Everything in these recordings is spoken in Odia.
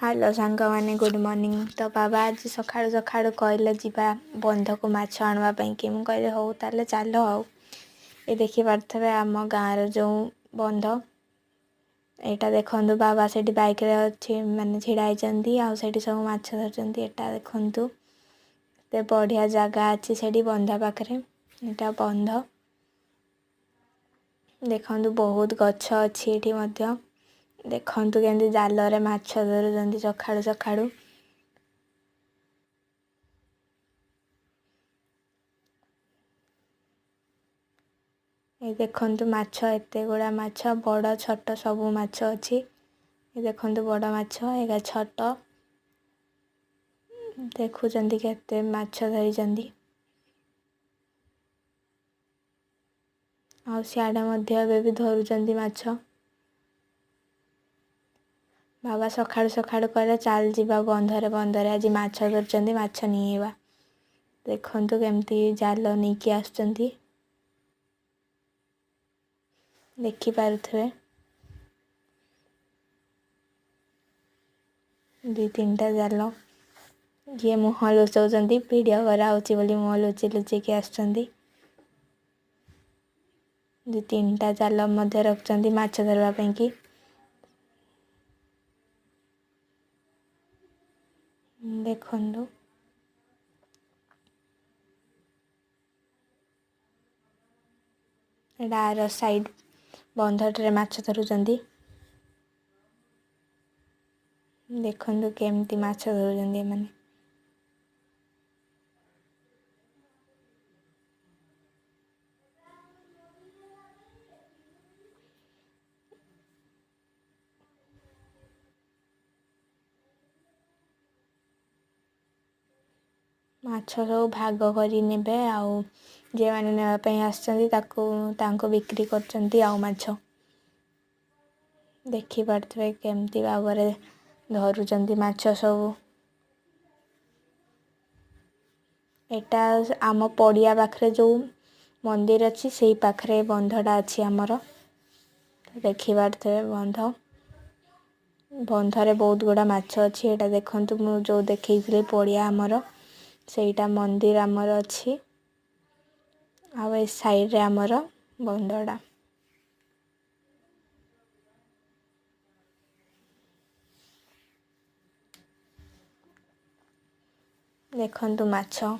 ହ୍ୟାଲୋ ସାଙ୍ଗମାନେ, ଗୁଡ଼୍ ମର୍ଣ୍ଣିଂ। ତ ବାବା ଆଜି ସକାଳୁ ସକାଳୁ କହିଲେ ଯିବା ବନ୍ଧକୁ ମାଛ ଆଣିବା ପାଇଁକି। ମୁଁ କହିଲି ହଉ ତାହେଲେ ଚାଲ। ଆଉ ଏ ଦେଖିପାରୁଥିବେ ଆମ ଗାଁର ଯେଉଁ ବନ୍ଧ ଏଇଟା। ଦେଖନ୍ତୁ, ବାବା ସେଠି ବାଇକ୍ରେ ଅଛି, ମାନେ ଛିଡ଼ା ହେଇଛନ୍ତି ଆଉ ସେଇଠି ସବୁ ମାଛ ଧରୁଛନ୍ତି। ଏଇଟା ଦେଖନ୍ତୁ, ଏତେ ବଢ଼ିଆ ଜାଗା ଅଛି ସେଠି ବନ୍ଧ ପାଖରେ। ଏଇଟା ବନ୍ଧ ଦେଖନ୍ତୁ, ବହୁତ ଗଛ ଅଛି ଏଠି ମଧ୍ୟ। ଦେଖନ୍ତୁ କେମିତି ଜାଲରେ ମାଛ ଧରୁଛନ୍ତି ସକାଳୁ ସକାଳୁ। ଏଇ ଦେଖନ୍ତୁ ମାଛ, ଏତେ ଗୁଡ଼ା ମାଛ, ବଡ଼ ଛୋଟ ସବୁ ମାଛ ଅଛି। ଏ ଦେଖନ୍ତୁ ବଡ଼ ମାଛ, ଏଇଟା ଛୋଟ। ଦେଖୁଛନ୍ତି କେତେ ମାଛ ଧରିଛନ୍ତି। ଆଉ ସିଆଡ଼େ ମଧ୍ୟ ଏବେ ବି ଧରୁଛନ୍ତି ମାଛ। ବାବା ସକାଳୁ ସକାଳୁ କହିଲେ ଚାଲ ଯିବା ବନ୍ଧରେ, ବନ୍ଧରେ ଆଜି ମାଛ ଧରୁଛନ୍ତି, ମାଛ ନେଇଯିବା। ଦେଖନ୍ତୁ କେମିତି ଜାଲ ନେଇକି ଆସୁଛନ୍ତି, ଦେଖିପାରୁଥିବେ। ଦୁଇ ତିନିଟା ଜାଲ। ଯିଏ ମୁହଁ ଲୁଚଉଛନ୍ତି, ଭିଡ଼ିଓ କରାହେଉଛି ବୋଲି ମୁହଁ ଲୁଚି ଲୁଚିକି ଆସୁଛନ୍ତି। ଦୁଇ ତିନିଟା ଜାଲ ମଧ୍ୟ ରଖିଛନ୍ତି ମାଛ ଧରିବା ପାଇଁକି। ଦେଖନ୍ତୁ, ଏଇଟା ଆର ସାଇଡ୍ ବନ୍ଧଟାରେ ମାଛ ଧରୁଛନ୍ତି। ଦେଖନ୍ତୁ କେମିତି ମାଛ ଧରୁଛନ୍ତି ଏମାନେ। ମାଛ ସବୁ ଭାଗ କରି ନେବେ ଆଉ ଯେଉଁମାନେ ନେବା ପାଇଁ ଆସିଛନ୍ତି ତାକୁ ତାଙ୍କୁ ବିକ୍ରି କରୁଛନ୍ତି। ଆଉ ମାଛ ଦେଖିପାରୁଥିବେ କେମିତି ଭାବରେ ଧରୁଛନ୍ତି ମାଛ ସବୁ। ଏଇଟା ଆମ ପଡ଼ିଆ ପାଖରେ ଯେଉଁ ମନ୍ଦିର ଅଛି, ସେଇ ପାଖରେ ବନ୍ଧଟା ଅଛି ଆମର। ଦେଖିପାରୁଥିବେ ବନ୍ଧ, ବନ୍ଧରେ ବହୁତ ଗୁଡ଼ା ମାଛ ଅଛି। ଏଇଟା ଦେଖନ୍ତୁ, ମୁଁ ଯେଉଁ ଦେଖେଇଥିଲି ପଡ଼ିଆ ଆମର, ସେଇଟା ମନ୍ଦିର ଆମର ଅଛି ଆଉ ଏ ସାଇଡ଼ରେ ଆମର ବନ୍ଧଟା। ଦେଖନ୍ତୁ ମାଛ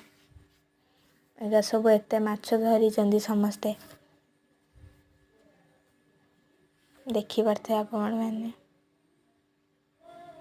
ଏଇଟା ସବୁ, ଏତେ ମାଛ ଧରିଛନ୍ତି ସମସ୍ତେ, ଦେଖିପାରୁଥିବେ ଆପଣମାନେ।